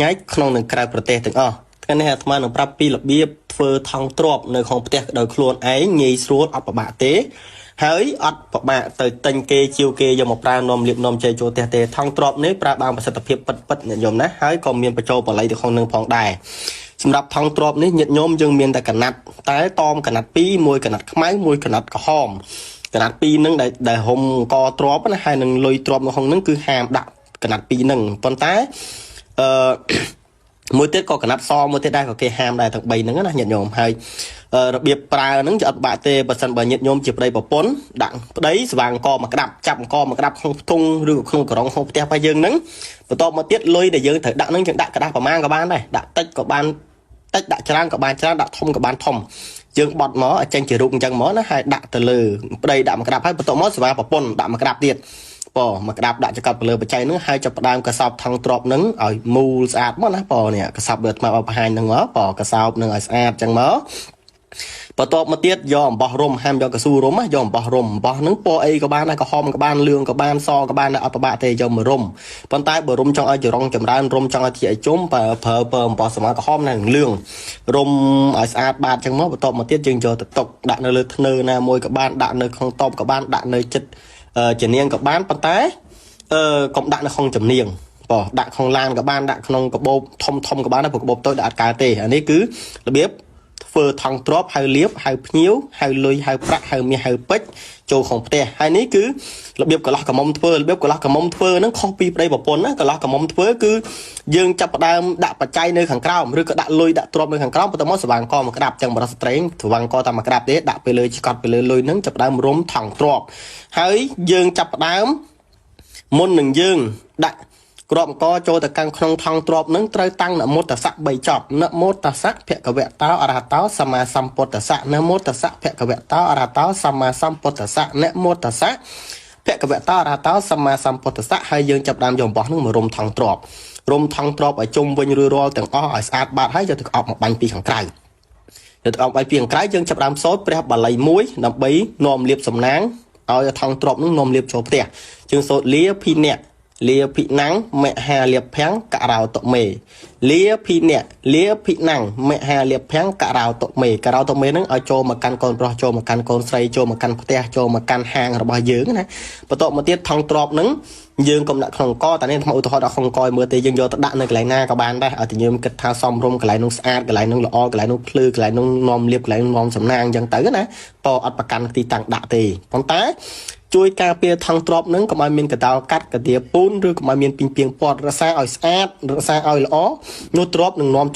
ញែកក្នុងនិងក្រៅប្រទេសទាំងអស់ថ្ងៃនេះអាត្មានឹងប្រាប់ពីរបៀបធ្វើថង់ទ្រាប់នៅក្នុងផ្ទះដោយខ្លួនឯងងាយស្រួលអត់ពិបាកទេហើយអត់ពិបាកទៅទិញគេជាវគេយកមកប្រើនាំលៀបនាំជ័យចូលផ្ទះទេថង់ទ្រាប់នេះប្រើបានប្រសិទ្ធភាពពិតពិតញាតិញោមណាហើយក៏មានបញ្ចូលបល័យទៅក្នុងនឹងផងដែរសម្រាប់ថង់ទ្រាប់នេះញាតិញោមយើងមានតែកណាត់តែតមកណាត់ពីរមួយកណាត់ខ្មៅមួយកណាត់ក្រហមកណាត់ពីរហ្នឹងដែលដែលហុំកទ្រាប់ណាហើយនឹងលុយទ្រាប់នៅក្នុងហ្នឹងគឺហាមដាក់កណាត់ពីរហ្នឹងប៉ុន្តែអឺ មួយទៀតក៏កណាត់សមួយទៀតដែរក៏គេហាមដែរទាំង3ហ្នឹងណាញាតិញោមហើយរបៀបប្រើហ្នឹងจะអត់បាក់ទេបើសិនបើញាតិញោមជាប្តីប្រពន្ធដាក់ប្តីស្វាងកមកក្តាប់ចាប់អង្គមកក្តាប់ក្នុងផ្ទង់ឬក៏ក្នុងក្រុងក្នុងផ្ទះរបស់យើងហ្នឹងបន្ទាប់មកទៀតលុយដែលយើងត្រូវដាក់ហ្នឹងយើងដាក់ក្តាស់ប្រមាណក៏បានដែរដាក់តិចក៏បានតិចដាក់ច្រើនក៏បានច្រើនដាក់ធំក៏បានធំយើងបត់មកឲ្យចេញជារូបអញ្ចឹងមកណាហើយដាក់ទៅលើប្តីដាក់មកក្តាប់ហើយបន្ទាប់មកស្វាប្រពន្ធដាក់មកក្តាប់ទៀត ប៉មកក្តាប់ដាក់ចកត់ទៅលើបច្ច័យហ្នឹងហើយចាប់ផ្ដើមកសោបថង់ទ្របហ្នឹងឲ្យមូលស្អាតមកណាប៉នេះកសោបដូចអាត្មាបង្ហាញហ្នឹងមកប៉កសោបហ្នឹងឲ្យស្អាតចឹងមកបន្ទាប់មកទៀតយកអំបោះរុំហាមយកកស៊ូរុំណាយកអំបោះរុំអំបោះហ្នឹងពណ៌អីក៏បានដែរក្រហមក៏បានលឿងក៏បានសក៏បានដែរអត់ប្របាក់ទេយកមករុំប៉ុន្តែបើរុំចង់ឲ្យចរងចម្រើនរុំចង់ឲ្យជាឲ្យជុំប្រើប្រើប្រើអំបោះសមក្រហមនិងលឿងរុំឲ្យស្អាតបាតចឹងមកបន្ទាប់មកទៀតយើងយកទៅទុកដាក់នៅលើធ្នើណាមួយក៏បានដាក់នៅក្នុងតបក៏បានដាក់នៅចិត្ត ជំនាញក៏បានប៉ុន្តែអឺកុំដាក់នៅក្នុងជំនាញបងដាក់ក្នុងឡានក៏បានដាក់ក្នុងកាបូបធំធំក៏បានដែរព្រោះកាបូបតូចដាក់អត់កើតទេអានេះគឺរបៀបធ្វើថង់ទ្របហៅលៀបហៅភ្ញៀវហៅលុយហៅប្រាក់ហៅមាសហៅពេជ្រចូលក្នុងផ្ទះហើយនេះគឺរបៀបកន្លោះកមុំធ្វើរបៀបកន្លោះកមុំធ្វើហ្នឹងខុសពីប្តីប្រពន្ធណាកន្លោះកមុំធ្វើគឺយើងចាប់ផ្ដើមដាក់បច្ច័យនៅខាងក្រោមឬក៏ដាក់លុយដាក់ទ្រព្យនៅខាងក្រោមបន្ទាប់មកស្វាងកមកក្តាប់ចឹងបរិសស្ត្រីស្វាងកតាមមកក្តាប់ទេដាក់ទៅលើឆ្កត់ទៅលើលុយហ្នឹងចាប់ផ្ដើមរុំថង់ទ្របហើយយើងចាប់ផ្ដើមមុននឹងយើងដាក់ក្របអង្គចូលទៅកាន់ក្នុងថង់ទ្របនឹងត្រូវតាំងនមោតសៈ3ចប់នមោតសៈភគវតោអរហតោសម្មាសម្ពុទ្ធសៈនមោតសៈភគវតោអរហតោសម្មាសម្ពុទ្ធសៈនមោតសៈភគវតោអរហតោសម្មាសម្ពុទ្ធសៈហើយយើងចាប់ដើមយកអំបោះនឹងមករុំថង់ទ្របរុំថង់ទ្របឲ្យជុំវិញរួចរាល់ទាំងអស់ឲ្យស្អាតបាតហើយយកទៅក្អប់មកបាញ់ពីខាងក្រៅយកទៅក្អប់បាញ់ពីខាងក្រៅយើងចាប់ដើមសូត្រព្រះបាលីមួយដើម្បីនាំលៀបសំណាងឲ្យថង់ទ្របនឹងនាំលៀបចូលផ្ទះយើងសូត្រលាភិនៈលាភិណੰមហាលៀបភាំងករោតុមេលាភិនៈលាភិណੰមហាលៀបភាំងករោតុមេករោតុមេនឹងឲ្យចូលមកកាន់កូនប្រុសចូលមកកាន់កូនស្រីចូលមកកាន់ផ្ទះចូលមកកាន់ហាងរបស់យើងណាបន្ទាប់មកទៀតថង់ទ្របនឹងយើងកុំដាក់ក្នុងកតែនេះខ្ញុំឧទាហរណ៍ដាក់ក្នុងកឲ្យមើលទេយើងយកទៅដាក់នៅកន្លែងណាក៏បានដែរឲ្យតែយើងគិតថាសមរម្យកន្លែងនោះស្អាតកន្លែងនោះល្អកន្លែងនោះភ្លឺកន្លែងនោះនាំលៀបកន្លែងនោះនាំសំណាងអញ្ចឹងទៅណាតអត់ប្រកាន់ទីតាំងដាក់ទេប៉ុន្តែជួយការពារថង់ទ្របនឹងកុំឲ្យមានកដោកាត់កាទៀពូនឬកុំឲ្យមានពីងពីងពាត់រក្សាឲ្យស្អាតរក្សាឲ្យល្អនោះទ្របនឹងនាំ